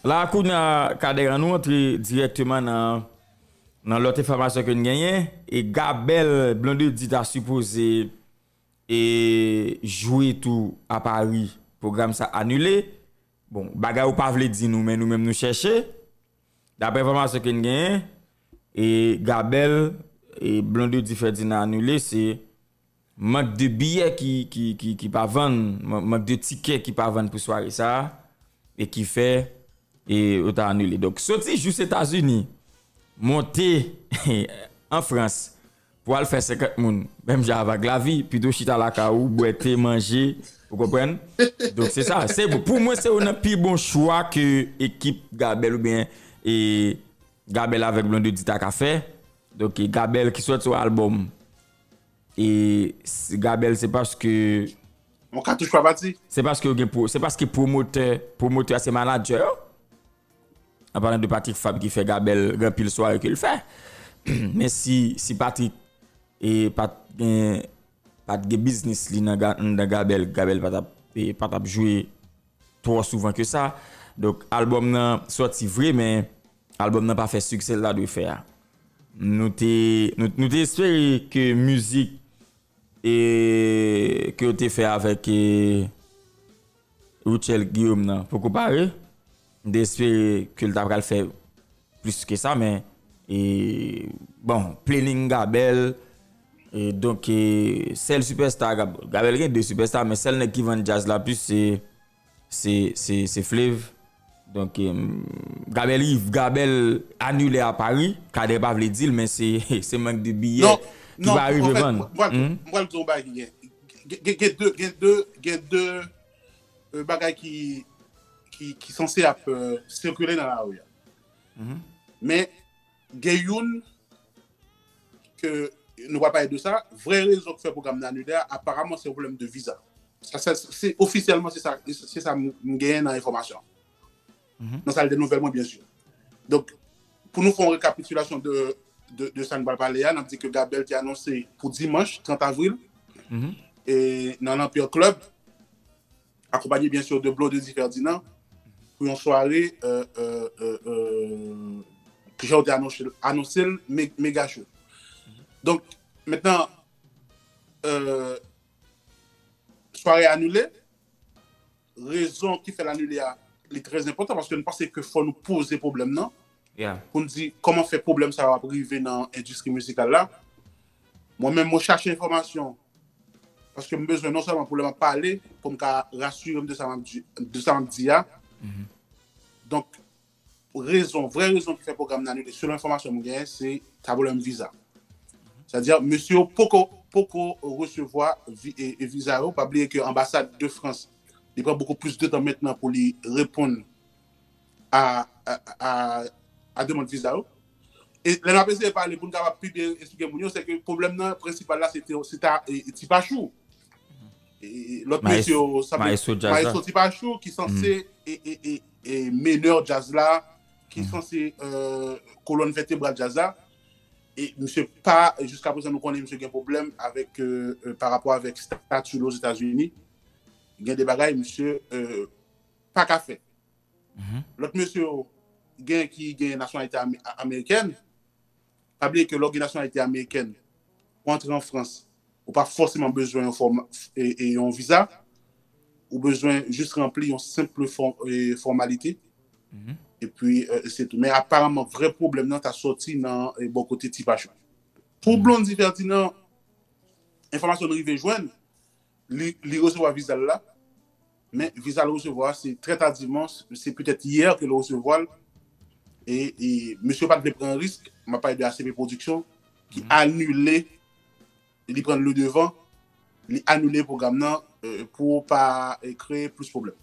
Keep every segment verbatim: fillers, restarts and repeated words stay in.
La, kounye a, Kader, ann nou antre dirèkteman nan, nan lòt enfòmasyon ke n genyen. E Gabel Blondedy ta sipoze e jwe tou a Paris. Pwogram sa anile. Bon, bagay ou pa vle di nou, men nou menm nou chèche. Daprè enfòmasyon ke n genyen, e Gabel e Blondedy Ferdinand anile, se mank de biyè ki, ki, ki, ki pa vann, man- mank de tikè ki pa vann pou sware sa a, e ki fè e yo ta anile. Donk, soti jous Etazini, monte an Frans pou al fè senkant moun, menm jan avèk lavi, pito chita lakay ou, bwè te, manje, ou konprann? Donk, se sa. Se, pou mwen, se youn nan pi bon chwa ke ekip Gabel oubyen e Gabel avèk Blondedy ta ka fè. Donk, e Gabel ki sòti yon albòm. E s- Gabel, se paske Yon katouch pa pati. Se paske yo gen pro- se paske pwomotè pwomotè a se manadjè yo. An palan de Patrick Fabre ki fè Gabel gen anpil sware ke l fè. Men si si Patrick e pat gen pat gen biznis li nan ga- nan Gabel, Gabel pa t ap e pa t ap jwe twò souvan ke sa. Donk albòm nan sòti vre, men albòm nan pa fè siksè l ta dwe fè a. Nou te nou, nou te espere ke mizik e ke yo te fè avèk e Rutshelle Guillaume nan poko pare. M te espere ke l ta pral fè plis ke sa, men e bon, planning Gabel, e donk e sèl sipèsta Gab- Gabel gen de sipèsta, men sèl nèg ki vann djaz la plis se se se se Flave. Donk e Gabel Yves, Gabel anile a Paris, Kader pa vle di l, men se se mank de biyè Non, ki non, pa rive anfèt, vann. mwen pral mwen pral di yon bagay ki gen. Gen- gen- Gen de, gen de, gen de, gen de euh, bagay ki, ki, ki sanse ap euh, sikile nan lari a. Men, gen youn ke nou pa pale de sa, vrè rezon ki fè pwogram nan anile a, aparaman se yon pwoblèm de viza. Sa, sa, se ofisyèlman, se sa, se sa m m genyen nan enfòmasyon. Nan sal de nouvèl mwen, byen si. Donk, pou nou fè yon rekapitilasyon de, de, de sa n pral pale a, n ap di ke Gabel te anonse pou dimanch trant avril e nan L'Empire Club, akonpanye byen si de Blondedy Ferdinand, pou yon sware euh, euh, euh, euh, ke jan yo te anonse, anonse l, me- mega show. Donk, mentnan, euh, sware anile, rezon ki fè l anile a, li trè enpòtan paske nou panse ke fò nou poze pwoblèm nan Yeah. Pou n di kòman fè pwoblèm sa yo ap rive nan endistri mizikal la. Mwen menm, mwen chache enfòmasyon paske m bezwen non sèlman pou lè m ap pale, pou m ka rasire m de sa m ap di, de sa m ap di a. Donk, rezon, vrè rezon ki fè pwogram nan anile, selon enfòmasyon m genyen, se ta pwoblèm viza. Sètadi, mesye yo poko, poko resevwa vi- e- e viza yo. Pa bliye ke anbasad de Frans, li pran bokou plis de tan mentnan pou li reponn a, a, a, a demann viza yo. E lè n ap eseye pale pou n kapab pi byen eksplike moun yo, se ke pwoblèm nan prensipal la, se te- se ta e- e Ti Pachou. E- e Lòt Maes- mesye yo, sa Maestro djaz la. Maestro Ti Pachou ki sanse e- e- e- e menè djaz la, ki sanse euh, kolòn vètebral djaz la. E misye pa, jiska prezan nou konnen misye gen pwoblèm avèk, euh, euh, pa rapò avèk stati li Ozetazini. Gen de bagay misye euh, pa ka fè. Lòt mesye yo gen ki gen nasyonalite ame- amerikèn. Pa bliye ke lè w gen nasyonalite amerikèn, pou antre an Frans, ou pa fòseman bezwen yon fòma- e- e yon viza. Ou bezwen jis ranpli yon senp fò- e, fòmalite. Epi, euh, se tou. Men aparaman, vrè pwoblèm nan ta sòti nan e, bò kote Ti Pachou. Pou Blondy Ferdinand, enfòmasyon n rive jwenn, li, li resevwa viza l la, men viza l resevwa, se trè tadivman, se petèt yè ke l resevwa l. E, e mesye pa t vle pran risk, m ap pale de A C P Production, ki anile, li pran le devan, li anile pwogram nan euh, pou pa euh, kreye plis pwoblèm.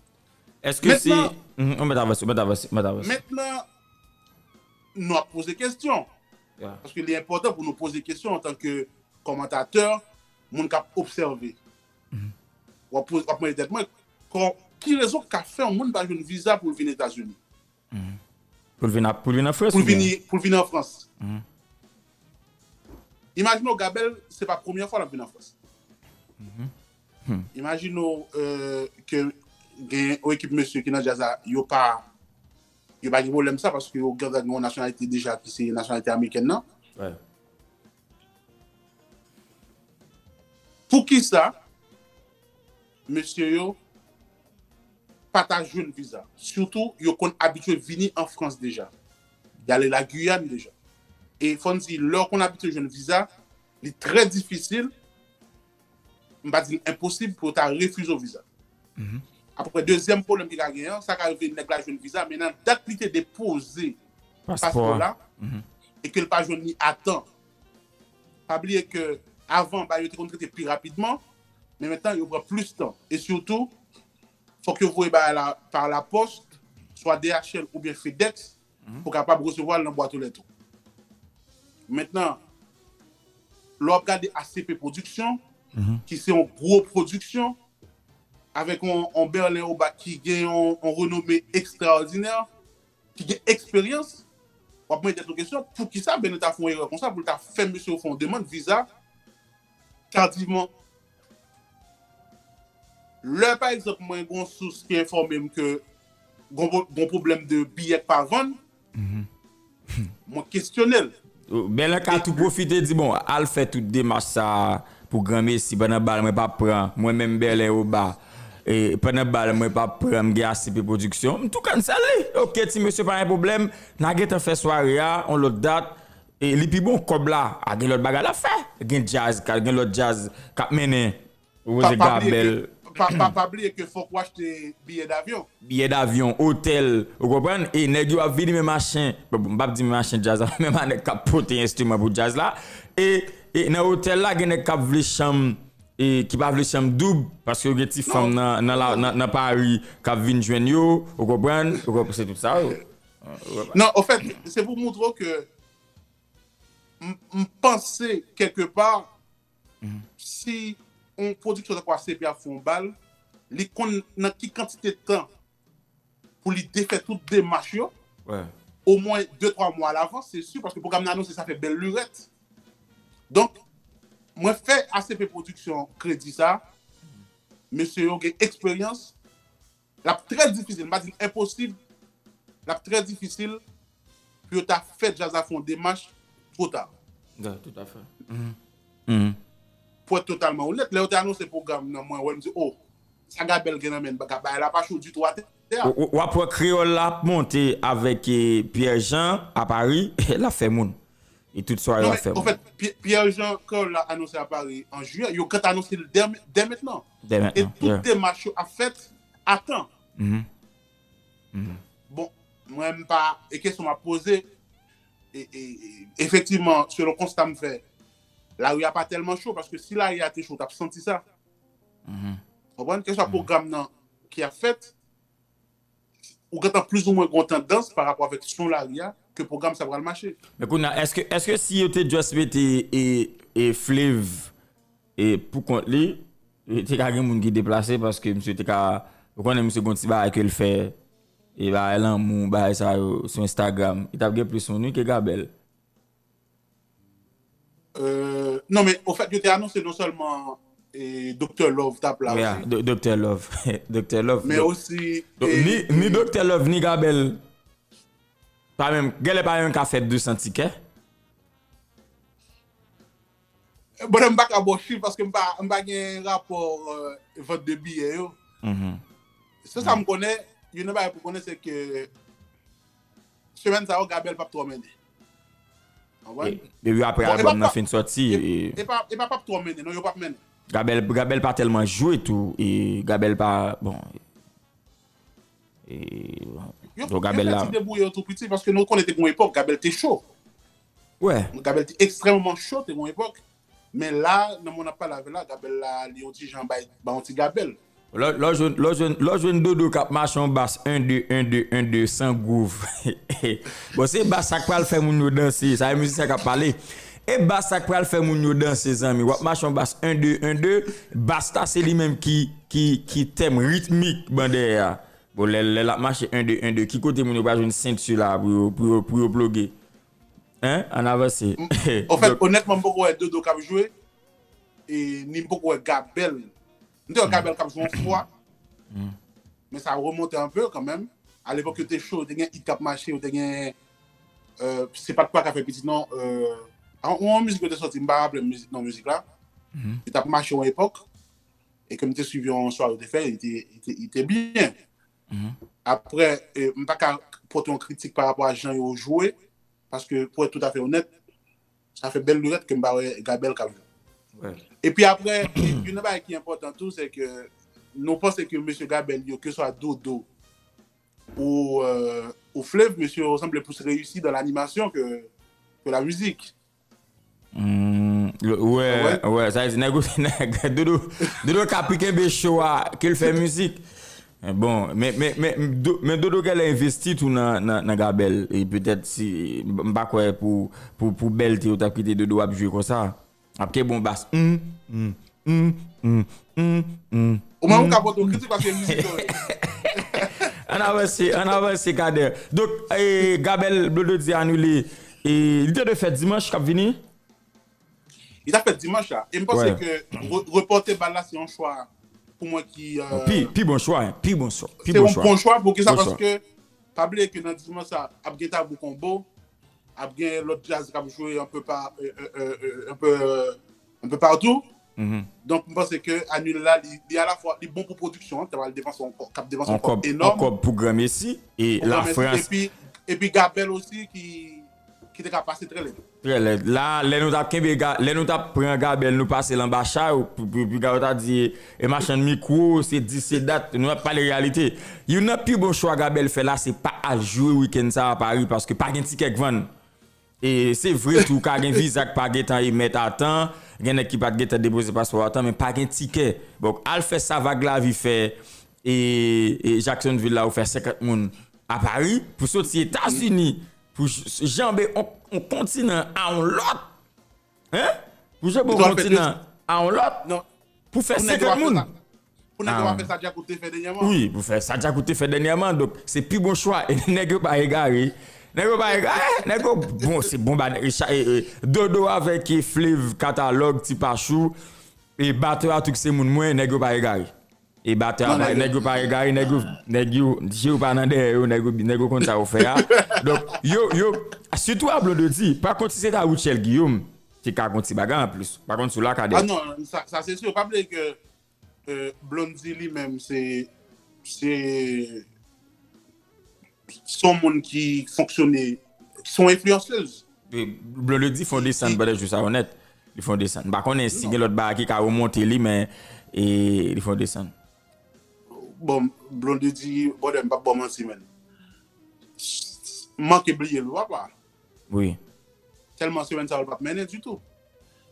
Èske se. Mentnan- Mhm, on mèt avanse, on mèt avanse, on mèt avanse. Mentnan, nou ap poze kesyon. Yeah. Paske li enpòtan pou nou poze kesyon antanke kòmantatè, moun k ap obsève. W ap poze- w ap mande tèt mwen, kò- ki rezon k ka fè yon moun pa jwenn viza pou l vin Etazini? Pou l vin ap- pou l vin an Frans Pou l oubyen? vini- pou l vin an Frans. Imajine w, Gabel, se pa premyè fwa l ap vin an Frans. Imajine w euh, ke gen yon ekip mesye ki nan djaz la, yo pa Yo pa gen pwoblèm sa paske yo gen yon nasyonalite deja ki se nasyonalite amerikèn nan. Poukisa mesye yo pa ta jwenn viza? Sitou, yo konn abitye vini an Frans deja. Y ale la Guyane deja. E fò n di, lè w konn abitye jwenn viza, li trè difisil, m pa di l enposib pou yo ta refize w viza. Apre, dezyèm pwoblèm ki ka genyen an, sa ka rive nèg la jwenn viza, men nan dat li te depoze paspò la, e ke l pa jwenn li a tan. Pa bliye ke avan, ba yo te konn trete pi rapidman, men mentnan, yo pran plis tan. E sitou, fòk yo voye bagay la pa lapòs, swa D H L oubyen FedEx, pou kapab resevwa l nan bwat ou lèt ou. Mentnan, lè w ap gade A C P Production, ki se yon gwo pwodiksyon, avèk yon, yon Berlin Oba ki gen yon, yon renome ekstraòdinè, ki gen eksperyans, w ap mande tèt ou kesyon, poukisa Berlin ta fè yon erè konsa pou l ta fè mesye yo fè yon demann viza tadivman? Lè, pa egzanp, mwen gen yon sous ki enfòme m ke gon, gon pwoblèm de biyè k pa vann, mwen kesyone l. Bèlè ka tou pwofite di, bon, al fè tout demach sa a pou granmesi, pandan bal mwen p ap pran, mwen menm Bèlè Oba, e pandan bal mwen p ap pran, m gen A C P Production, m tou cancel li. Ok, ti mesye, pa gen pwoblèm, n a gentan fè sware a, yon lòt dat, e li pi bon, kòb la, a gen lòt bagay l ap fè, gen djaz, ka gen lòt djaz k ap mennen. Ou poze Gabèl. Pa, pa, pa bliye ke fòk ou achte biyè davyon. Biyè davyon, otèl, ou konprann? E nèg yo ap vini men machin, bon, m p ap di men machin djaz la, men a nèg k ap pote enstriman pou djaz la. E, e nan otèl la, gen nèg k ap vle chanm, e ki pa vle chanm doub, paske yo gen ti fanm nan, nan, la, nan, nan Pari k ap vin jwenn yo, ou konprann? Ou konprann? Se tout sa yo. Non, anfèt, se pou montre w ke m, m panse kèlkepa, si yon pwodiksyon tankou A C P ap fè yon bal, li konn nan ki kantite tan pou li defè tout demach yo, omwen de twa mwa alavans, se si, paske pwogram nan anonse sa fè bèl lirèt. Donk, mwen fè A C P Production kredi sa, mesye yo gen eksperyans, l ap trè difisil, m pa di l enposib, l ap trè difisil pou yo ta fè djaz la fè yon demach twò ta. Pou èt totalman onèt, lè yo te anonse pwogram nan, mwen wè, m di, o, sa Gabèl gen nan men l, bagay la pa cho ditou atè a. W ap wè kreyòl la ap monte avèk, e, Pierre Jean a Pari, l ap fè moun. E tout sware w ap fè moun. Non, men, anfèt, Pierre Jean, kreyòl la anonse a Pari an jiyè, yo gentan anonse l dè, dè mentnan. Dè mentnan. E tout demach yo ap fèt a tan. Bon, mwen, m pa, e kesyon m ap poze, e, e, e, efektivman, selon konsta m fè, lari a pa tèlman cho, paske si lari a te cho, w t ap santi sa. Konprann? Kèlkeswa pwogram nan ki ap fèt, ou gentan plizoumwen gen yon tandans pa rapò avèk son lari a, ke pwogram sa pral mache. Men kounye a, èske, èske si yo te just mete, e, e Flav, e pou kont li, e te ka gen moun ki deplase paske misye te ka, ou konnen misye gen yon ti bagay ke l fè, e bagay lanmou, bagay sa yo, sou Instagram. Li t ap gen plis moun, wi, ke Gabèl. Euh, non, men, ofèt, yo te anonse non sèlman, e, Doktè Love t ap la osi. Doktè Love. Doktè Love. Men osi, e, ni, ni Doktè Love, ni Gabèl. Pa menm, genlè pa menm ka fè de san tikè. Bon, m pa ka ba w chif paske m pa, m pa gen rapò, euh, vant de biyè yo. Se sa m konnen, youn nan bagay pou konnen se ke semèn sa yo, Gabèl p ap twò mennen. Konprann? Depi apre albòm nan fin sòti, e pa, e pa p ap twò mennen, non, yo p ap mennen. Gabèl, Gabèl pa tèlman jwe tou, e Gabèl pa, bon, e, yo, donk, Gabèl la, yo fè ti debouye yo tou piti, paske nou konnen te gen yon epòk, Gabèl te cho. Wè. Gabèl te ekstrèmman cho, te gen yon epòk. Men la, nan moman n ap pale avè la, Gabèl la, li yon ti jan bay, bay yon ti Gabèl. Lè, lè w jwenn, lè w jwenn, lè w jwenn Dodo k ap mache yon bas, en, de, en, de, en, de, san gwouv. Bon, se bas sa k pral fè moun yo danse, sa e mizisyen k ap pale. E bas sa k pral fè moun yo danse, zanmi. W ap mache yon bas, en, de, en, de, bas la, se li menm ki, ki, ki tèm ritmik ban dèyè a. Bon, lè, lè l ap mache, en, de, en, de, ki kote moun yo pral jwenn senti la pou yo, pou yo, pou yo ploge? Hein? Ann avanse. Anfèt, onètman, m poko wè Dodo k ap jwe, e ni m poko wè Gabèl. M te wè Gabèl k ap jwe yon fwa, men sa remonte anpe kanmenm. Alepòk, yo te cho, yo te gen hit k ap mache, yo te gen, euh, se pa t pa ka fè pitit non, euh, yon, yon mizik yo te sòti, m pa raple m mizik, non mizik la. Li t ap mache yon epòk, e ke m te swiv yon sware yo te fè, li te, li te, li te byen. Apre, eh, m pa ka pote yon kritik pa rapò a jan yo jwe, paske pou èt toutafè onèt, sa fè bèl lirèt ke m pa wè Gabèl k ap jwe. Epi apre, youn nan bagay ki enpòtan tou, se ke nou panse ke mesye Gabèl yo, ke swa Dodo ou, euh, ou Flave, mesye yo sanble plis reyisi dans l'animation que, que la musique. Hmm, wè, wè, sa vle di nèg, nèg Dodo, Dodo ka pike kenbe cho a, ke l fè mizik. Bon, men, men, men, men Dodo genlè envesti tou nan, nan, nan Gabèl. E petèt si, m pa kwè pou, pou, pou bèlte yo t ap kite Dodo ap jwe konsa. Ap kenbe yon bas. Hmm, hmm, hmm, hmm, hmm, hmm. Ou menm ou ka pote yon kritik paske mizik yo. Ann avanse, ann avanse, Kader. Donk, eh, Gabèl Blondedy anile. E li te dwe fèt dimanch k ap vini? Li t ap fèt dimanch la. E m panse ke re- repòte bal la se yon chwa pou mwen ki, euh, Pi, pi bon chwa, pi bon chwa, pi se bon yon chwa. Bon chwa pou kisa? Bon chwa. Paske pa bliye ke nan dimanch sa ap gen Tabou Konbo, ap gen lòt djaz k ap jwe un peu pa, euh, euh, euh, un peu, euh, un peu partout. Donk m panse ke anile la li, li alafwa li bon pou pwodiksyon an, k ap depanse yon kòb, k ap depanse Yon yon kòb kòb, yon enòm. Kòb pou granmesi e Pou granmesi, Lafrans. Epi, epi Gabèl osi ki, ki te ka pase trè lèd. Trè lèd. La, lè nou t ap kenbe, Ga- lè nou t ap pran Gabèl, nou pase l anba chay, pou, pou, pou Gabèl ta di, e machann mikwo, se dis, se dat, nou ap pale reyalite. Youn nan pi bon chwa Gabèl fè la, se pa al jwe wikenn sa a Pari, paske pa gen tikè k vann. E se vre tou, ka gen viza k pa gentan emèt a tan, gen nèg ki pa t gentan depoze paspò a tan, men pa gen tikè. Bon, al fè sa Vag Lavi fè, e, e Jacksonville la, ou fè senkant moun a Pari, pou soti Etazini, pou j- janbe on, on kontinan a on lòt, hein? Pou janbe on kontinan a on lòt, pou fè senkant moun. Pou nèg yo pa fè sa Djakout te fè dènyèman. Wi, pou fè sa Djakout te fè dènyèman. Donk, se pi bon chwa. E nèg yo pa egare. Nèg yo pa egare. Nèg yo, bon, se bon bagay. Dodo avèk e Flave, Katalòg, Ti Pachou, e batè a tou ki se moun mwen, nèg yo pa egare. E batè a, nèg yo pa egare, nèg yo, nèg yo, je yo pa nan dèyè yo, nèg yo, nèg yo konn sa yo fè a. Donk, yo, yo, sitou a Blondedy, pa kont si se ta Rutshelle Guillaume, te ka gon ti bagay anplis. Pa kont sou la Kader. Ah non, sa, sa se si. Pa bliye ke euh, Blondedy li menm se se se yon moun ki fonksyone, se yon enfliyansez. Blondedy fè yon desann pandan jou sa onèt. Li fè yon desann. M pa konnen si gen lòt bagay ki ka remonte li, men e, li fè yon desann. Bon, Blondedy, brother, m p ap ba w manti, men manke bliye l wi papa. Wi. Tèlman semèn sa yo l p ap mennen ditou.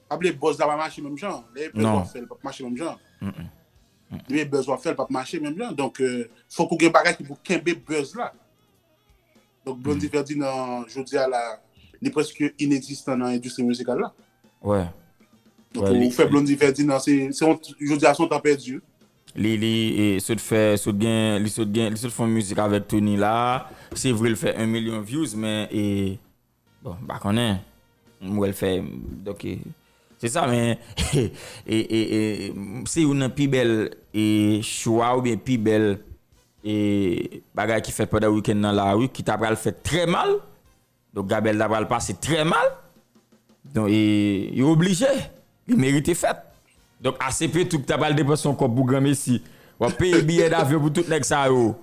Pa bliye buzz la pa mache menm jan. Lè bezwen fè l p ap mache menm jan. Lè bezwen fè l p ap mache menm jan. Donk, euh, fòk ou gen bagay ki pou kenbe buzz la. Donk, Blondy Ferdinand, jodi a la, li prèske inegzistan nan endistri mizikal la. Wè. Donk, ou fè Blondy Ferdinand, se, se yon, jodi a, se yon tan pèdi. Li, li e, sot fè, sot gen, li sot gen, li sot fè yon mizik avèk Tony la. Se vre, l fè yon milyon views, men e, bon, m pa konnen. M wè l fè, donk, e, se sa, men e, e, e, se youn nan pi bèl e, chwa oubyen pi bèl e, bagay ki fèt pandan wikenn nan la, wi, ki ta pral fèt trè mal. Donk, Gabèl ta pral pase trè mal. Donk, e, yo oblije. Li merite fèt. Donk, A C P tou ki ta pral depanse yon kòb pou granmesi. W ap peye biyè davyon pou tout nèg sa yo.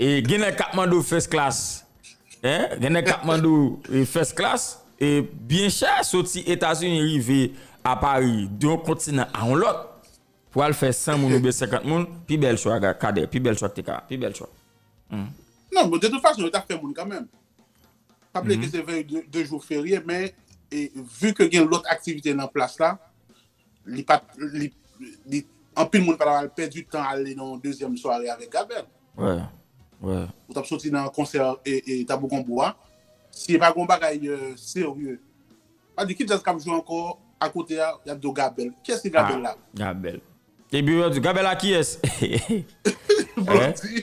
E gen nèg k ap mande w first class. Hein? Gen nèg k ap mande w e, first class. E byen chè, soti Etazini rive a Pari, de yon kontinan a yon lòt. Pou al fè san moun oubyen senkant moun, pi bèl chwa, Kader, pi bèl chwa k te ka, pi bèl chwa. Non, bon, de tout fason, yo t ap fè moun kanmenm. Pa bliye ke se vèy de, de jou ferye, men e, vi ke gen lòt aktivite nan plas la, li pa t, li, li, anpil moun pa t ap al pèdi tan ale nan yon dezyèm sware avèk Gabèl. Wè, wè. Ou t ap soti nan konsè e, e Tabou Konbo a. Si e pa gen yon bagay euh, serye, pa di ki djaz k ap jwe ankò akote a, y ap di w Gabèl. Kiyès ki Gabèl la? Gabèl. Epi yo di, Gabèl a kiyès? Blondy.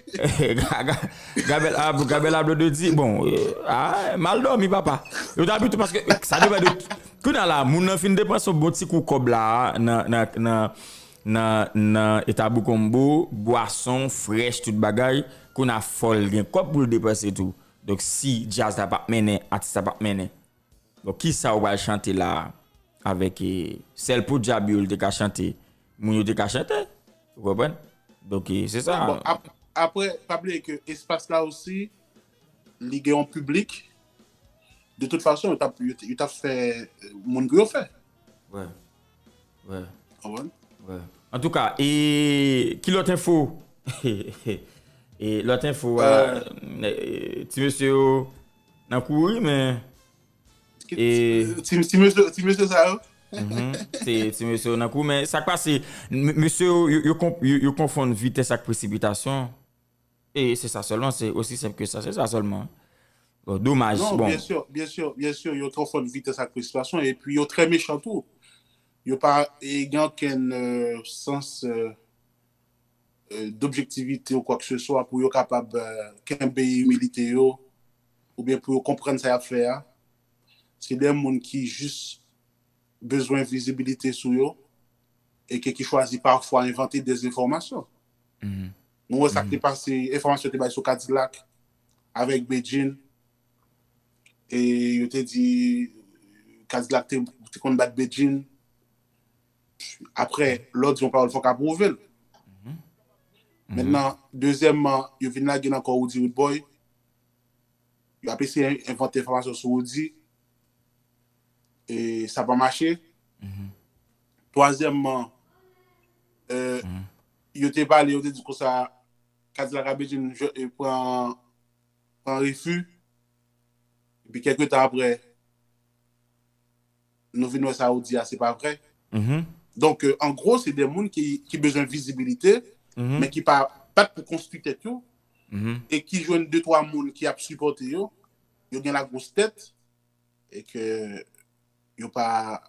Gabèl a, Gabèl a Blondy. Bon, e, a, mal dòmi, papa. Yo ta pito paske sa depann de. Kounye a la, moun nan fin depanse yon bon ti kou kòb la nan, nan, nan, nan, nan Tabou Konbo, bwason, frèch, tout bagay. Kounye a fò l gen kòb pou l depanse tou. Donk si djaz la p ap mennen, atis la p ap mennen. Donk kisa ou pral chante la avèk e, sèl podyab yo l te ka chante, moun yo te ka chante. Ou konprann? Donk e, se sa. Bon, ap- apre, pa bliye ke espas la osi, li gen yon piblik. De tout fason, yo t ap yo t- yo t ap fè euh, moun pou yo fè. Wè. Wè. Konprann? Wè. Antouka, e ki lòt enfo? E lòt enfo a, e, ti mesye yo nan kouri, men Ki- Ti ti mesye ti mesye sa yo. Mhm. Se ti mesye yo nan kouri, men sa k pase, m- mesye yo, yo, yo, konf- yo, yo konfonn vitès ak presipitasyon. E se sa sèlman, se osi senp ke sa, se sa sèlman. Bon, domaj, Non, bon. Byen si, byen si, byen si, yo konfonn vitès ak presipitasyon, epi yo trè mechan tou. Yo pa e, gen okenn euh, sans euh, euh, d'objectivité ou quoi que ce soit pou yo kapab euh, kenbe imilite yo, oubyen pou yo konprann sa y ap fè a. Se de moun ki jis bezwen vizibilite sou yo e ke ki chwazi pafwa envante dezenfòmasyon. Nou wè sa k te pase, enfòmasyon te bay sou Kadilak avèk Bedjine. E yo te di Kadilak te, te konn bat Bedjine. Apre, lè w di yon pawòl, fòk ap pwouve l. Mentnan, dezyèmman, yo vin lage l ankò Roody Roodboy. Yo ap eseye envante enfòmasyon sou Roody. E sa pa mache. Twazyèmman, euh, yo te pale, yo te di konsa, Kadilak ak Bedjine jwe- e pran, pran refi. Epi kèlke tan apre, nou vin wè sa Roody a, se pa vre. Donk, euh, an gwo, se de moun ki, ki bezwen vizibilite, men ki pa bat pou konstwi tèt yo, e ki jwenn de twa moun ki ap sipòte yo, yo gen lagwos tèt, e ke yo pa